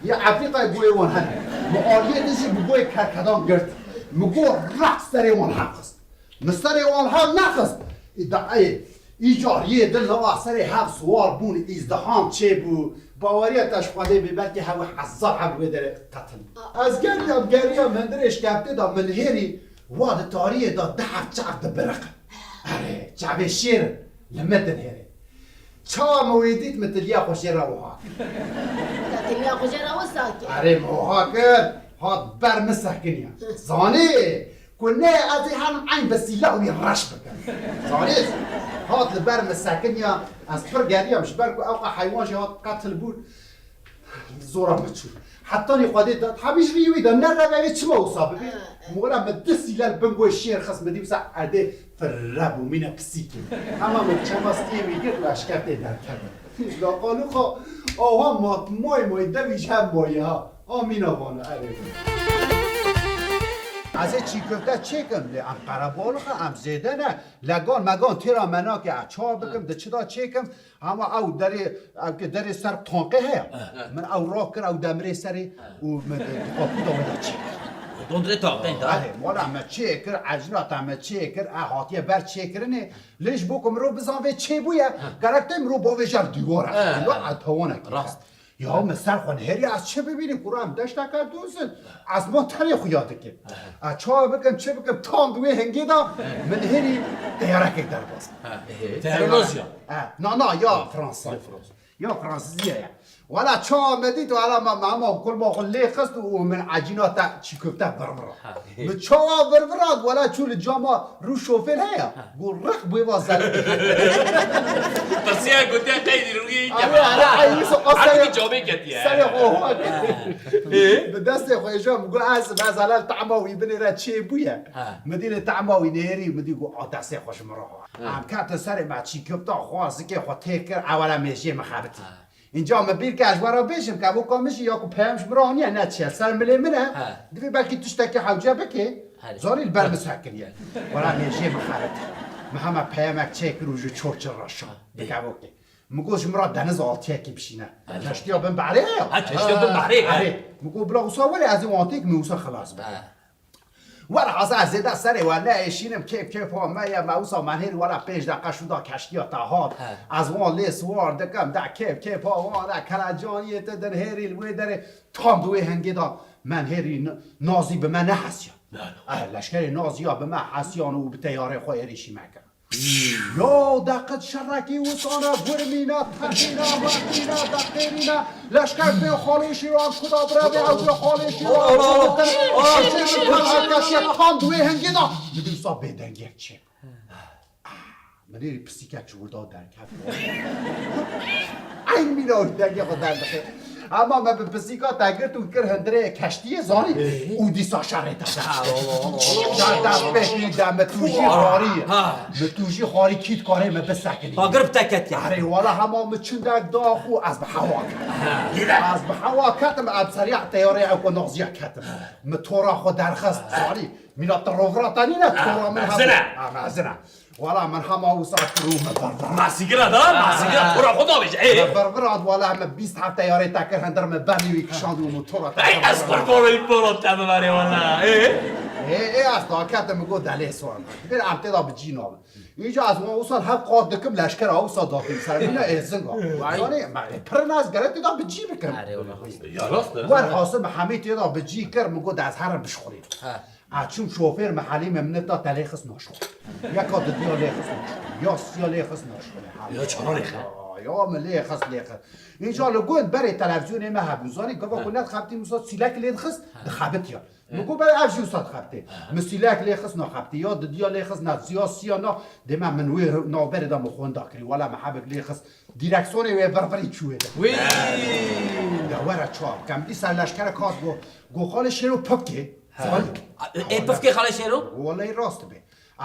Ya Efrîqayê goyê wan hene. Min aliyê din jî bi goyê kerkedan girt. Min got, rex serê wan hev xist. Min serê wan hev nexist. Î da, ê, îcar yê din li va serê hev siwar bûn, îzdiham çêbû. Baweriya te ji Xwedê bê, belkî hewî hezar heb wê derê qetil. Ez geriyam, geriyam, hundirê şkeftê de min hêrî wa di tariyê de du heb çav dibiriqin. Erê, çavê şêr in, li min dinihêrê. Çawa min wê dît, min tiliya xwe jê re wiha kir. Te tiliya xwe jê re wisa kir? Erê, min wiha kir, hat ber min sekiniya. Zanî ku ne ez ê herim eyn bi sîleh wî reş bikim. Zanî, hat li ber min sekiniya, ez pir geriyam, ji ber ku ewqa heywan jî hat qetil bûn. Zora min çû. Hetanî Xwedê da, hemî ji rî wî da, ne revê wî çima wisa bibî? He, he. Mora min du sîlel bin goyê şêr xist, min dî wisa erdê firre bû, mîne pisîkê. Hema min çema stiyê wî girt, me şkeftê derkevin. Laqalûxa, awa mat moy moy, devî ji hev moyê ha. A mîna vana, erê. Ez ê çî köfte çêkim, lê em qerebalix e, em zêde ne. Legan megan têra me nake, ez çawa bikim, di çi da çêkim? Hema ew derê, ew ke derê ser tankê heye. He. Min ew rakir, ew demirê serê û min di qapû da wê da çêkir. Dondrê tankê da? Erê, wala me çêkir, ecina te me çêkir, e hatiye ber çêkirinê. Lê ji bo ku mirov bizan vê çêbûye, gerek tê mirov bavêje li dîwar e. He. Dîwar e tawanek. Rast. Ya min ser xwe nihêriye ez çi bibînim, kura em deşteke dûz in. Ez ma tenê xuya dikim. He. Ez çawa bikim, çi bikim, tam di wê hingê de min nihêrî teyarekek derbas. He. Teyareloz ya? He, na, na, ya Fransa. Ya Fransa. Ya Fransizî ye. Wala çawa me dît, wala me, me hema kurba xwe lê xist û min ecîna te çî köfte virvira. Ha. Min çawa virvira, wala çû li cama rû şofêr heye. Ha. Got rix bû va zel. Tirsiya gotiya qeydî rûyê Erê, erê, ay, wisa o Artık serê, bir cevabı ketiye. Serê xwe ho. Ha. Ee? Bi destê xwe êja, min got ez, ez helal tahma wî binê re çê bûye. Ha. Min dî li tahma wî nêrî, min dî got a destê xwe ji min re. Ha. Em ketin serê me çî köfta xwe zikê xwe tê kir, ewela mêjiyê min xebitî. Ha. Înca min bîr kir ez ji we re bêjim, kevoka min jî ya ku peyam ji min re aniye ne çi ye, ser milê min e. He. Divê belkî tiştekî hewce bike. Herê. Zanî li ber min sekiniye. Wela mêjiyê min xebit. Min hema peyamek çêkir û ji çor çir re şand. Bi kevokê. Min got ji min re deniz altiyekî bişîne. Herê. Keştiya bin behrê ye ya. Ha, keştiya bin behrê ye. Erê. Min got bila wisa were ez ê wan têk min wisa xilas bike. He. Were hasa ez zêde serê we neêşînim, kêf kêfa me ye, me wisa me nêrî were pênc deqe şûnda keştiya te hat. He. Ez wan lê siwar dikim, de kêf kêfa wan e, kelecaniyê te din hêrî li wê derê tam di wê hingê de me nêrî n-, Nazî bi me nehesiya. Ne, ne. Eh, leşkerê Naziya bi me hesiyan û bi teyarê xwe êrîşî me kir. Ya deqet şerekî wisana gurmîna, teqîna, meqîna, deqêrîna, leşker bê xalê şîran kuda birevê ew bê xalê şîran kuda. Tam di wê hingê de min dîsa bêdengiyek çê. Min ê pisîkek ji wir da derket. Eyn mîna wî dengê xwe derdixê. Hema me bi pisîka te girt û kir hundirê keştiyê zanî. Ê. Û dîsa şerê te. Ha, o, o, o, o. Ya dest pê kî de mi tu jî xarî. Ha. Mi tu jî xarî kî dikarê me bisekinî. Ha, girb te ketiye. Erê, wala hema mi çindek dax û ez bi hewa ketim. Ha. Ez bi hewa ketim, ez seriya teyarê ew ku naziya ketim. Mi tora xwe derxist, zanî. Mîna te rovira te nîne, tora min hemû. Mezin e. Ha, mezin e. Wala min hema wisa kir û me berber. Masîgira da, masîgira, xora xwe davêje. Ê? Me berber hat, wala me bîst hefte yarê te kir, hindir me benî wî kişand û motora te. Ey, ez qurbanê poro te bibarê wala. Ê? Ê, ê, ez daketim, min got delê soran. Bir em tê da bi cî nabin. Înca ez wan wisa hev qat dikim, leşkera wisa datîm ser min, ê zinga. Vay. Yanî, me, pir nas gere tê da bi cî bikim. Erê, wala. Ya rast e. Wer hasil me hemî tê da bi cî kir, min got ez herim bişxulîm. Ha. A çûm şofêr me helî me min ta telê xist naşo. Yeka didiya lê xist naşo. Ya siya lê xist naşo. Ya çaranê xe. Ya me lê xist lê xist. Înca li gund berê televîzyonê me hebû. Zanî gava ku nedixebitî wisa sîlek lê dixist, dixebitiya. Min got berê ev jî wisa dixebitê. Min sîlek lê xist naxebitî. Ya didiya lê xist na siya siya na. Dê me min wê navberê de min xwenda kirî. Wala me hebek lê xist. Dîreksonê wê virvirî çûyê de. Wî. Ya were çawa bikem. Dîsa leşkerek hat go, go xalê şêro pipkê. He. Zanî. Ê, pifkê xalê şêro? Wallahî rast be.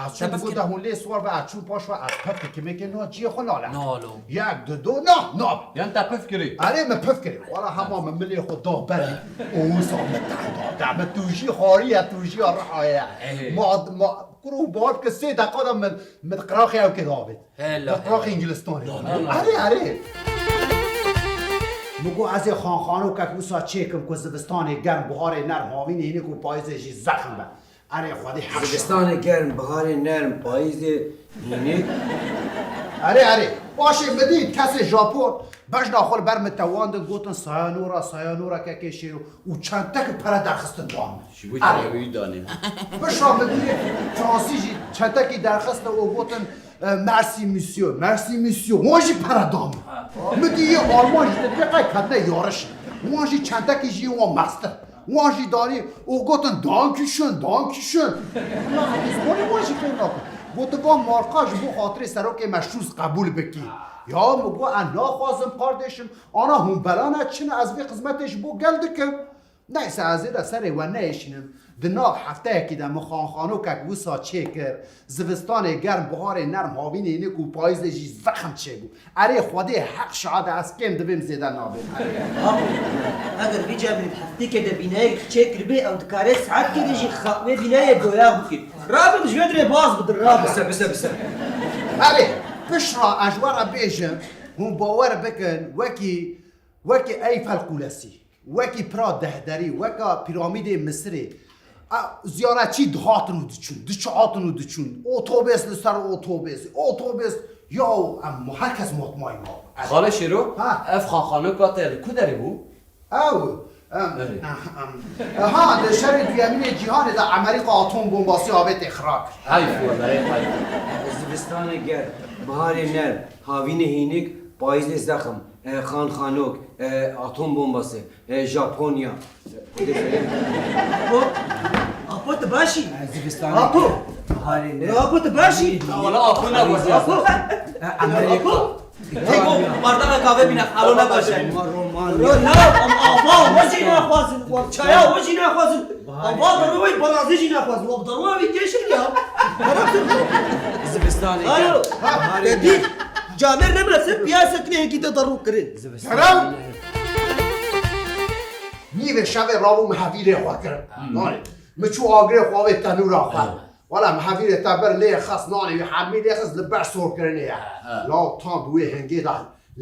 Ez çûm go de hûn lê siwar be, ez çûm paş ve, ez pif dikimê ke na ciyê xwe nale. Nalo. Yek, du, do, na, na. Yan te pif kirî? Erê, me pif kirî. Wala hema me milê xwe da berî. O wisa me te da, da me tu jî xariye, tu jî rihaye. Ey. Ma, ma, kuro bak ke sê deqa da min, min qiraxê ew ke davêt. Hela, hela. Qiraxê Îngilistanê. Da, da, da. Erê, erê. Min got ez ê xanxanokek wisa çêkim ku zivistanê germ, buharê nerm, havînê hînik û payîzê jî zexm be. Erê Xwedê heq şa. Zivistanê germ, biharê nerm, payîzê hînik. Erê, erê. Paşê min dît kesê Japon bejna xwe li ber min tewandin, gotin sayonara, sayonara kekê şêro û çentek pere derxistin da min. Ji bo çawa wî danê? Pişa min dî Fransî jî çentekî derxistin û gotin, e, merci monsieur, merci monsieur. Wan jî pere da min. Min dî yê Alman jî dibê qey ketine yarişê. Wan jî çentekî jî wan mestir. Wan jî danî û gotin, Dankeschön, Dankeschön. Na, ez zimanê wan jî fêm nakim. Gotiba marka ji bo xatirê serokê me Schulz qebûl bikî. Ya min got, ez naxwazim, kardeşim, ana hûn belane çi ne, ez vê xizmetê ji bo gel dikim. Neyse, ez ê de serê we neêşînim. Di nav hefteyekî de min xanxanokek wisa çêkir. Zivistanê germ, buharê nerm, havînê hînik û payîzê jî zexm çêbû. Erê Xwedê heq şahid e, ez kêm dibêm, zêde nabêm. Apo, eger vî cemê heftêkê de bîneyek çêkiribê, ew dikare saetkê de jî xa-, wê bîneyê doya bikê. Rabim ji vê dirê baz bidin, rabim. Bise, bise, bise. Erê, pişra ez ji we re bêjim, hûn bawer bikin, wekî, wekî Eyfel Kulesî. Wekî pira dehderî, weka pîramîdê Misirê, a, ziyaretçî dihatin û diçûn, diçihatin û diçûn. Otobês li ser otobês, otobês, yaw, em, her kes matmayî ma. Xalê Şêro, ha, ev xanxanoka te li ku derê bû? Ew, em, Erê. em, ha, di şerê duyemînê cîhanê de Amerîka atom bombasî avêtê xira kir. Heyf, wele, heyf. Zivistanê germ, biharê nerm, havînê hînik, payîzê zexm, e, xanxanok, e, atom bombası, e, Japonya. Apo, Apo, tu baş î? E, zivistanê Apo. Biharê nerm. Apo, tu baş î? Wala Apo ne baş. Apo. E, Amerîka. Apo. Têko bardaxa kavê bîne, alo ne baş e. Roman, Roman. Yo, na, ama ava, we jî naxwazin, we çaya, we jî naxwazin. Ava, derû wê barazê jî naxwazin, we bi derû wê kêşin ya. Zivistanê. Alo. Te dît, camêr nemire ser piyasek ne yekî te derû kirin. Zivistanê. Nîvê şevê rabûm hevîrê xwe kirin. Nanê. Min çû agirê xwe avê tenûra xwe. Wala min hevîrê te bir lê xist, nanê wî hemî lê xist, li ber sorkirinê ye. Law tam bi wê hingê de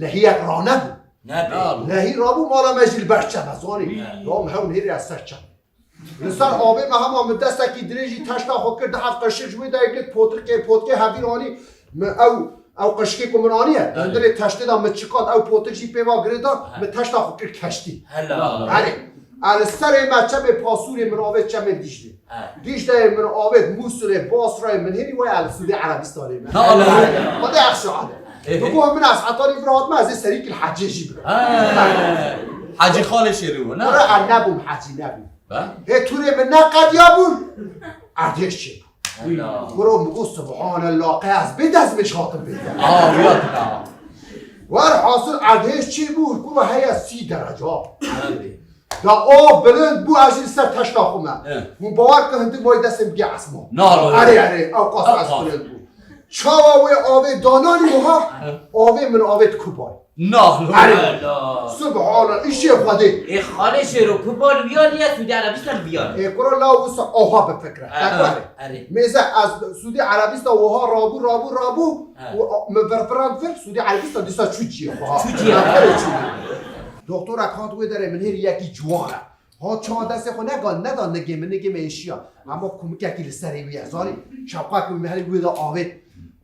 lehiyek ranebû. Nebê. Lehî rabû mala me jî li ber çem e, zanî. Law min hewn hêrê ez ser çem. Li ser avê me hema min destekî dirêjî teşta xwe kir, di hev qeşik ji wê de yek potrikê, potkê hevîr anî. Min ew, ew qeşikê ku min aniye, di hundirê teştê de min çiqand, ew potik jî pê va girê da, min teşta xwe kir keştî. Hela. Erê, ez li serê me çemê Pasûrê min avêt çemê Dîclê. He. Dîcleyê min avêt Mûsilê, Basrayê min hêrî waya li Sûdê Erebistanê me. Hela. Xwedê exşa ale. Ê. Bi ku min ez hetanî vir hatime, ez ê serî kil hecê jî bikim. He. Hecî Xalê Şêrî bû, ne? Were ez nebûm hecî, nebûm. He? Hê tûrê min neqediya bûn. Erdhêj çêbû. Hela. Kuro min got, Subhanallah, qey ez bê dezmêj hatim pê. Aa, ya. Werhasil erdhêj çêbû, kuro heye sî derece. Erê. Da o bilind bû, ez jî li ser teşta xwe me. He. Hûn bawer kin, hindik mayî destê min bigê esman. Na, erê, erê, ew qas ez bilind bû. Çawa wê avê dananî wiha, avê min avêt Kubayê. Nah, Erê. Subhanallah. Subhanallah, îşê Xwedê. Ê xalê Şêro, ku bal viya niye Sûdî Erebistan viya ne? Ê kuro la wisa oha bifikre. Aha, Tekware. Erê. Mêze ez Sûdî Erebistan oha rabû, rabû, rabû. Ha. Û min vir vir vir, Sûdî Erebistan dîsa çû ciyê xwe. Çû ciyê. Erê çû. Doktora Kant wê derê min hêr yekî ciwan e. Ha çawa destê xwe nega, neda nigê min, nigê min êşiya. Hema kumikekî li serê wî ye, zanî. Şewqek wî min herî wê de avêt.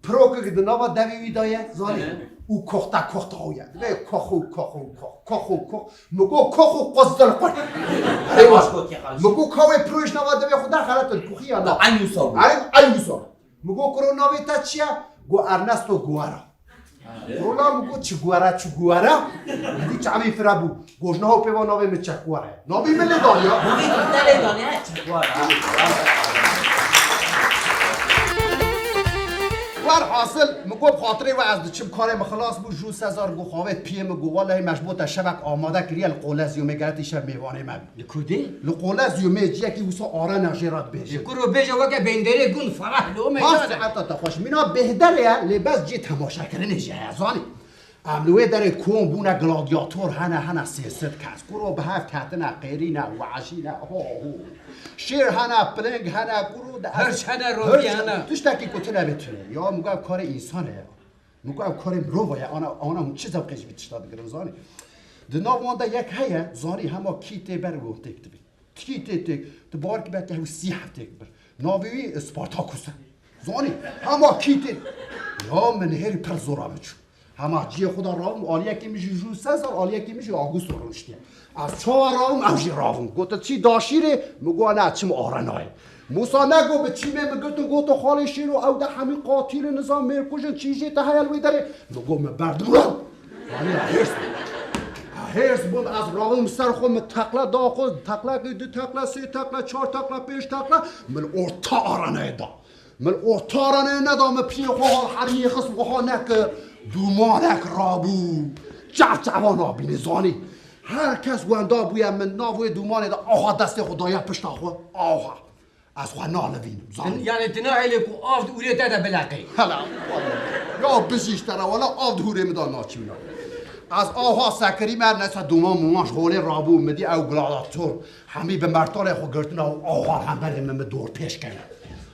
Pirokek di nava devê wî de ye, zanî. Hı hı. Û koxta koxta wî ye. Divê kox û kox û kox, kox û kox. Min got kox û qozil qur. Erê baş got ya xalis. Min got ka wê piroj nava devê xwe derxelete li kuxiya na. Eyn wisa bû. Erê eyn wisa. Min got kuro navê te çi ye? Got Ernesto Guerra. Rola min got çi guere, çi guere? Min dî çavê fira bû. Gojna ho pê va navê min Çekuere. Navê min lê daniya. Navê min te lê daniya, Çekuere. Werhasil, min got xatirê we ez diçim, karê min xilas bû, Jû Sezar got xavêt piyê min got, wellehî me ji bo te şevek amade kiriye, li Qolezyumê geretî şev mêvanê me bî. Li ku dê? Li Qolezyumê ciyekî wisa arena jê re dibêje. Ê kuro bêje weke benderê gund ferah li Ome Baş canê. Saeta te xweş. Mîna bêhderê ye, lê bes cê temaşekirinê jî heye, zanî. Em li wê derê kom bûne gladyator hene, hene sê sed kes. Kuro bi hev ketine, qêrîne, weşîne, ho, ho. Şêr hene, piling hene, kuro de Hirç hene, rovî hene. Tiştekî ku tune bê tune. Ya min got ev karê însan e ya. Min got ev karê mirova ye. Ana, ana hûn çi zewqê ji vî tişta digirin, zanî. Di nav wan de yek heye, zanî hema kî tê ber wan têk divê. Tikî tê têk, tu bawer kî belkî hewî sî hev têk bir. Navê wî Spartakus e. Zanî, hema kî tê. Ya min nihêrî pir zora min çû. Hema ciyê xwe de rabûm, aliyekî min jî Jû Sezar, aliyekî min jî Augusto rûniştiye. Ez çawa rabûm, ew jî rabûn. Gotin çî daşîrê, min got ne, çim arenayê. Mûsa nego bi çîmê min girtin, gotin xalê Şêro, ew de hemî qatîl in, nizam mêrkuj in, çî jê te heye li wê derê. Min got min berdim. Yanî hêrs bûm. Hêrs bûm, ez rabûm ser xwe, min teqle da xwe, teqlekê du teqle, sê teqle, çar teqle, pênc teqle, min li orta arenayê da. Min li orta arenayê neda, min piyê xwe hal herî xist, wiha ne ki dûmanek rabû. Çav çavan abîne, zanî. Her kes wenda bûye, min nav wê dûmanê de aha destê xwe daye pişta xwe, aha. Ez xwe nalivînim, zanî. Yanî tu nahêlî ku av di hûrê te de bileqê. Hela, ya bijî ji te re, wela av di hûrê min de naçîna. Ez aha sekirî me, neyse dûman muman ji holê rabû, min dî ew gladiator. Hemî bi mertalê xwe girtina û aha hemberê min, min dor pêş kene.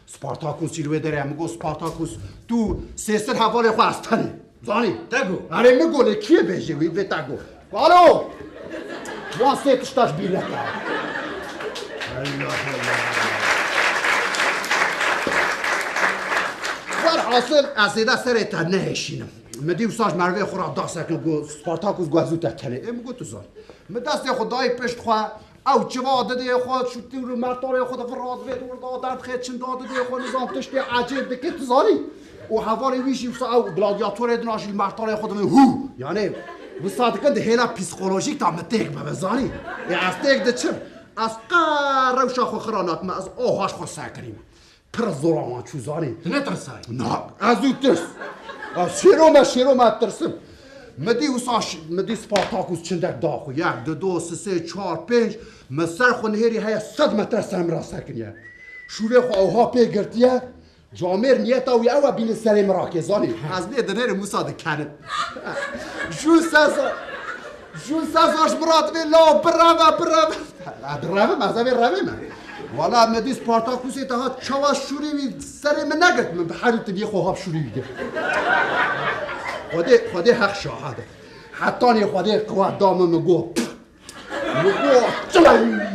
Spartakus jî li wê derê, min got Spartakus, tu sê sed hevalê xwe ez tenê. Zanî? Te got. Erê min got, lê kî yê bêjê wî, vê te got. Alo! Wan sê tişta ji bîr neke. Welhasil, ez zêde serê te nehêşînim. Min dî wisa ji merivê xwe re da sekin, got, Spartakus, got ez û te tenê. Ê min got, tu zanî. Min destê xwe dayî pişt xwe, ew çiva didê xwe, şûtî û mertalê xwe de vir radivê, di wir da derdixê, çinda didê xwe, nizam tiştê ecêb dike, tu zanî. Û hevalê wî jî wisa ew gladiatorê din a jî li mertalê xwe dibin, hû! Yanî, wisa dikin di hêla psîkolojîk de min têk bibe, zanî. Ê ez têk diçim. Ez qe rewşa xwe xira nakim, ez oha ji xwe sekirîm. Pir zora wan çû, zanî. Tu netirsayî? Na, ez û tirs. Ez şêro me, şêro me tirsim. Mi dî wisa ş-, mi dî Spartakus çindek da xwe. Yek, du, du, sê, sê, çar, pênc. Mi ser xwe nihêrî heye sed metre ser min re sekiniye. Şûrê xwe ewha pê girtiye. Camêr niyeta wî ew e bînin serê min rakê, zanî. Ez lê dinêrim wisa dikenim. Jû Sezar, Jû Sezar ji min re divê, law bireve, bireve. Ha, direvim, ez ê revê me. Wala me dî Spartakusê te hat çawa şûrê wî serê min negirt, min bi herî tiviyê xwe hap şûrê wî girt. Xwedê, Xwedê heq şahid e. Hetanî Xwedê qiwet da min, min got. Min got, çileng!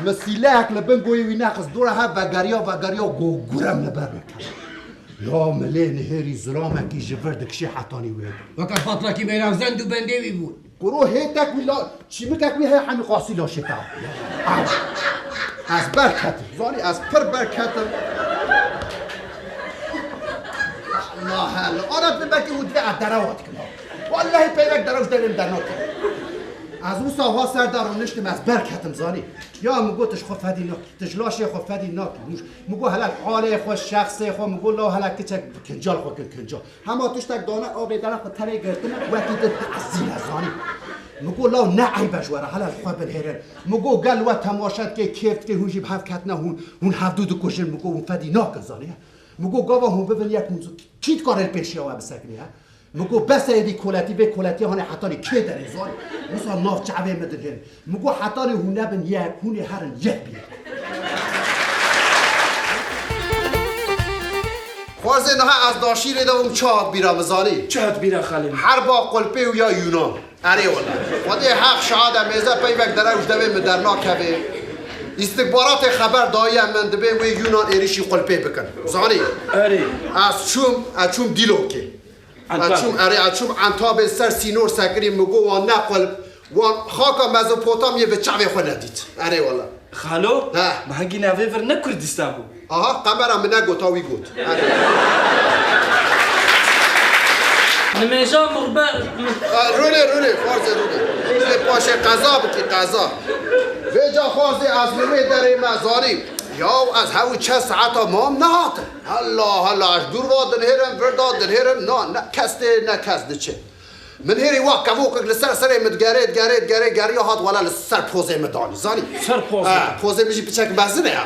Min sîleyek li bin goyê wî nexist, dora hev vegeriya, vegeriya, got, gurem li ber min kete. Ya min lê nihêrî zilamekî ji vir dikişê hetanî wê. Weke patlakî mêra zend û bendê wî bû. Kuro hêtek wî la, çîmikek wî heye hemî qasî laşê te. Ez ber ketim. Zanî ez pir ber ketim. Allah Allah. Ana tu belkî hûn divê ez derewa dikim. Wallahî peyvek derew ji derê min dernakim. Ez wisa ha ser de rûniştim, ez ber ketim, zanî. Ya min got, tu ji xwe fedî nakî, tu ji laşê xwe fedî nakî. Min got, hele halê xwe, şexsê xwe, min got, law hele kiçek kincal xwe kin kincal. Hema tiştek dane avê dere xwe terê girtine, wekî din tezîne, zanî. Min got, law ne eyb e ji we re, hele li xwe binihêrin. Min got, gel we temaşe dike, kêf dike, hûn jî bi hev ketine, hûn, hûn hevdû dikujin, min got, hûn fedî nakin, zanî. Min got, gava hûn bibin yek, hûn kî dikare li pêşiya we bisekinî, he? Min got, bes e êdî koletî, vê koletî hanê hetanî kê derê zanî? Wisa nav çavê min dilhêrin. Min got, hetanî hûn nebin yek, hûn ê herin yek bînin. Xwarzê niha ez daşîrê de bûm, çi hat bîra min zanî? Çi hat bîra xalê min? Herba Qulpê û ya Yûnan. Erê wele. Xwedê heq şahid e, mêze peyvek derewş devê min dernakeve. Îstîxbaratê xeber dayiye min, dibê wê Yûnan êrîşî Qulpê bikin. Zanî? Erê. Ez çûm, ez çûm Dîlokê. Antab. Açûm, erê, açûm Antabê ser sînor sekirî, min got wan ne Qulp, wan xaka Mezopotamyê bi çavê xwe nedît. Erê wele. Xalo, He. bi hengî navê vir ne Kurdistan bû. Aha, qemera min negota, wî got. Erê. Nimêja muxber. E, rûnê, rûnê, farzê rûnê. Lê paşê qeza bikî, qeza. Vêca xwarzê ez li wê derê me zanî. Yaw ez hewî çend saeta mam nehatim. Hela, hela, ez dûr va dilhêrim, vir da dilhêrim, na, ne, kes tê, ne kes diçe. Min hêrî wa kevokek li ser serê min digerê, digerê, digerê, geriya hat wela li ser pozê min danî, zanî? Ser pozê? Ha, pozê min jî piçek mezin e ya.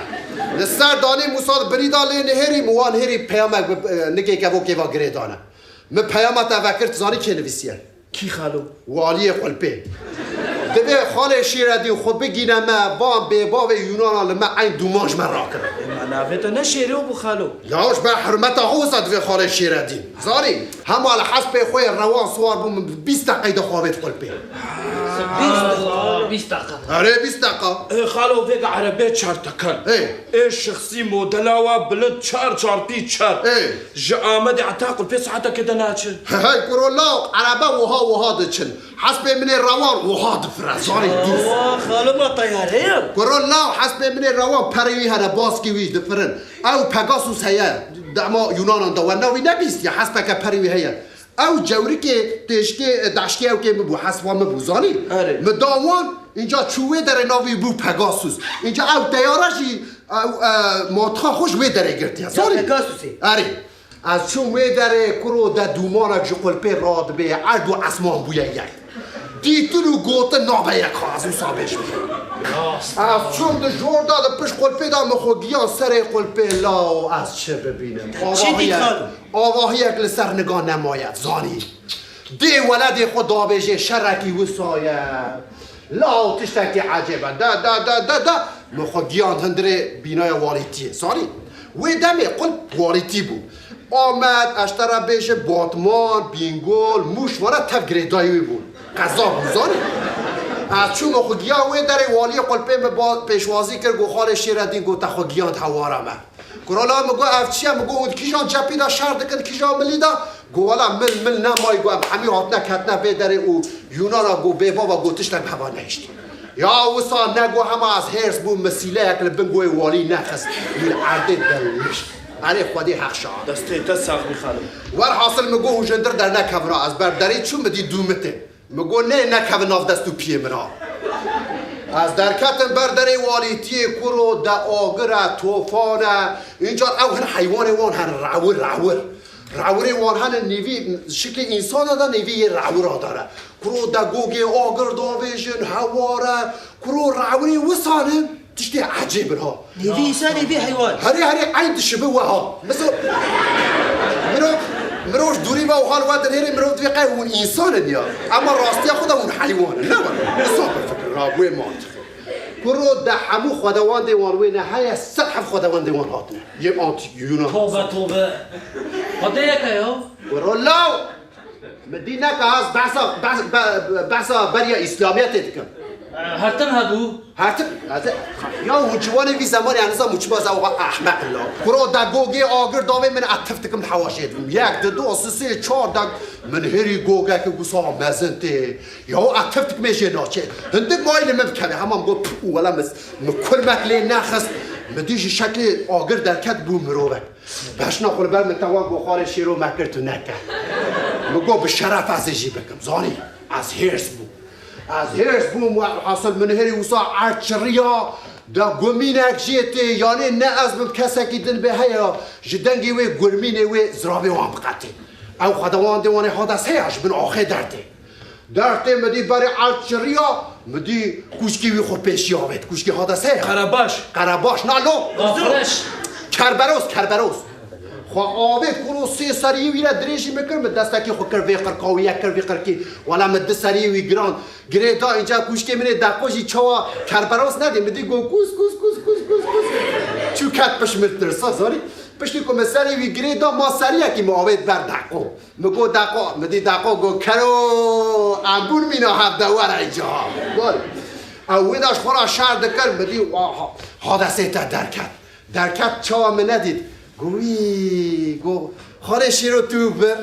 Li ser danî, Musa di birî da lê nihêrî, min wan hêrî peyamek bi, e, nikê kevokê va girê dane. Min peyama te vekir, tu zanî kê nivîsiye? Kî xalo? Waliyê Xulpê. Divê xalê Şêredîn xwe bigîne me, van bêbavê Yûnana li me eyn dûmanj me rakir. Ema navê te ne Şêrê bû xalo? Ya ji ber hurmeta xwe wisa divê xalê Şêredîn. Zanî, hema li hespê xwe yê rewan siwar bû, min bi bîst deqeyê de xwe avêt Xulpê. Bîst deqa, bîst deqa. Erê, bîst deqa. Ê xalo, vêga erebê çar teker. Ê. Ê şexsî modela wa bilind çar çarpî çar. Ê. Ji Amedê heta Xulpê saetekê de naçin. Hey, kuro law, erebe wiha wiha diçin. Hespê min ê rewan wiha difire, zanî dûr. Wa, xalo, ma teyare ye? Kuro law, hespê min ê rewan perê wî hene, baskî wî difirin. Ew Pegasus heye, dema Yunanan de we navî nebîstiye, hespeke perê wî heye. Ew cewrikê têşkê, deşkê ewkê min bû, hespa min bû, zanî? Erê. Min da wan, înca çû wê derê navî bû Pegasus. Înca ew teyare jî, ew, e, mantiqa xwe ji wê derê girtiye, zanî? Pegasusê. Erê. Ez çûm wê derê, kuro de dûmanek ji Xulpê radibê, erd û esman bûye yek. Dîtin û gotin nabe yek ha, ez wisa bêjim. Ez çûm di jor de, di pişt Xulpê de, min xwe giyan serê Xulpê, law ez çi bibînim? Çi dît xalo? Avahiyek li ser niga nemaye, zanî. Dê weledê xwe dabêjê şerekî wisa ye. Law tiştekî ecêb e. De, de, de, de, de. Min xwe giyand hundirê bînaya walîtiyê. Zanî? Wê demê Xulp walîtî bû. Amed, ez te re bêjim, Batman, Bîngol, Mûş, vana tev girêdayî wî bûn. Qeza bû, zanî? Ez çûm xwe giya wê derê, waliyê Xulpê min ba-, pêşwazî kir, got, "Xalê Şêredîn, got, te xwe giyand hewara me." Kurala min got, "Ev çi ye?" Min got, "Hûn kîjan cephî de şer dikin, kîjan milî de?" Got, "Wela mil, mil nemayî." Got, "Em hemî hatine ketine vê derê û Yûnana, got, bêbava, got, tiştek heva nehiştî." Ya wisa ne, got, hema ez hêrs bûm, min sîleyek li bin goyê walî nexist, min erdê dilnişt. Erê, Xwedê heq şahid. Destê te sax bî xalo. Werhasil min got, "Hûn ji hundir dernekevin ha." Ez ber derê çûm, min dî dû mitê. Min got, "Nê, nekevin nav dest û piyê min ha." Ez derketim ber derê walîtiyê, kuro de agir e, tofan e. Încar ew hin heywanê wan hen rewir, rewir. Rewirê wan hene nêvî, şiklê însana de nêvî yê rewira dane. Kuro de gogê agir davêjin, hewar e. Kuro rewirê wisa ne. Tiştê ecêb in ha. Nêvî însan, nêvî heywan. Herê, herê eyn dişibi we ha. Mesela, mirov, mirov ji dûrî ve û hal we dinêrê, mirov divê qey hûn însan in ya. Ema rastiya xwe de hûn heywan in. Ne were. Wisa bifikir ha, wê mantiqê. Kuro de hemû xwedewandê wan wê ne heye, sed heb xwedewandê wan hatine. Yê antîk Yunan. Tobe, tobe. Xwedê yek e ya. Kuro law. Min dî neka ez behsa, behs-, be-, behsa beriya Îslamiyetê dikim. Her tim hebû. Her tim, ez ê, ya hûn ciwanê vî zemanê, ez nizanim hûn çima zewqa ehmeq in la. Kuro de gogê agir davê min, ez tif dikim, li hewa jê dibim. Yek, di, du, sê, sê, çar de min hêrî gogekê wisa mezin tê. Ya ez tif dikim ê jê naçê. Hindik mayî li min bikeve. Hema min got, "Pû, wela min, min kurmek lê nexist." Min dî ji şeklê agir derket bû mirovek. Beşna xwe li ber min tewa, got, "Xalê Şêro me kir, tu neke." Min got, "Bi şeref ez ê jî bikim." Zanî, ez hêrs bûm. Ez hêrs bûm, welhasil min hêrî wisa erd çiriya, de gumînek jê tê, yanê ne ez bim, kesekî din bê heye, ji dengê wê gurmînê wê ziravê wan biqetê. Ew xwedewandê wan ê Hades heye, ji bin axê dertê. Dertê min dî berê erd çiriya, min dî kûçkî wî xwe pêşiya avêt. Kûçkî Hades heye. Qerebaş. Qerebaş, na lo. Kerberos, Kerberos. Xwe avêt kuro sê seriyê wî re dirêjî min kir, min destekî xwe kir vê qirka wî, yek kir vî qirkî. Wela min du seriyê wî giran. Girê da, înca kuşkê min ê deqo jî çawa kerberos nedê. Min dî got, kus, kus, kus, kus, kus, kus. Çû ket pişt min tirsa, zanî. Piştî ku min serê wî girê da, ma seriyekî min avêt ber deqo. Min got, deqo, min dî deqo got, kero, em bûn mîna hevde, were înca. Zanî. Ew wê da ji xwe re şer dikir, min dî, wa, ha, hadesê te derket. Derket, çawa min nedît. Got, wî, got, xalê Şêro tu bir.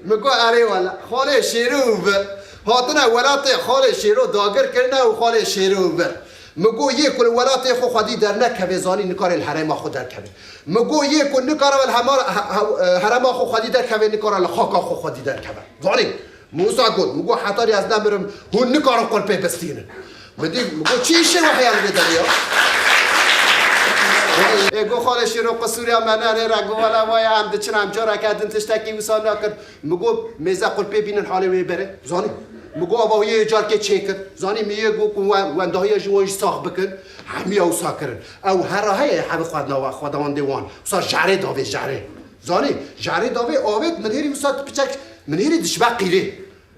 Min got, erê wele, xalê Şêro û vir. Hatine welatê xalê Şêro dagir kirine û xalê Şêro û vir. Min got, yê ku li welatê xwe xwedî dernekeve, zanî nikare li herêma xwe derkeve. Min got, yê ku nikare li hema-, he-, he-, herêma xwe xwedî derkeve, nikare li xaka xwe xwedî derkeve. Zanî, min wisa got, min got, hetarî ez nemirim, hûn nikarin qulpê bistînin. Min dî, min got, çi îşê we heye li vê derê ya? Ê, got, xalê Şêro, qisûriya me ne, rê re got, wela waya em diçin, em careke din tiştekî wisa nakin. Min got, mêze qulpê bînin halê wê berê. Zanî? Min got, ava yê carkê çêkir. Zanî, min yê got ku we-, wendahiya ji wan jî sax bikin. Hemiya wisa kirin. Ew hera heye, hebe xwedna we, xwedawendê wan. Wisa jarê davê, jarê. Zanî? Jarê davê avêt, min hêrî wisa piçek, min hêrî dişibe qîrê.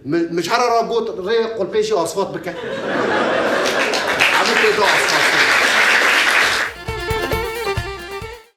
Mi, mi ji hera re got, rê qulpê jî asfalt bike. Hemû pê da asfalt.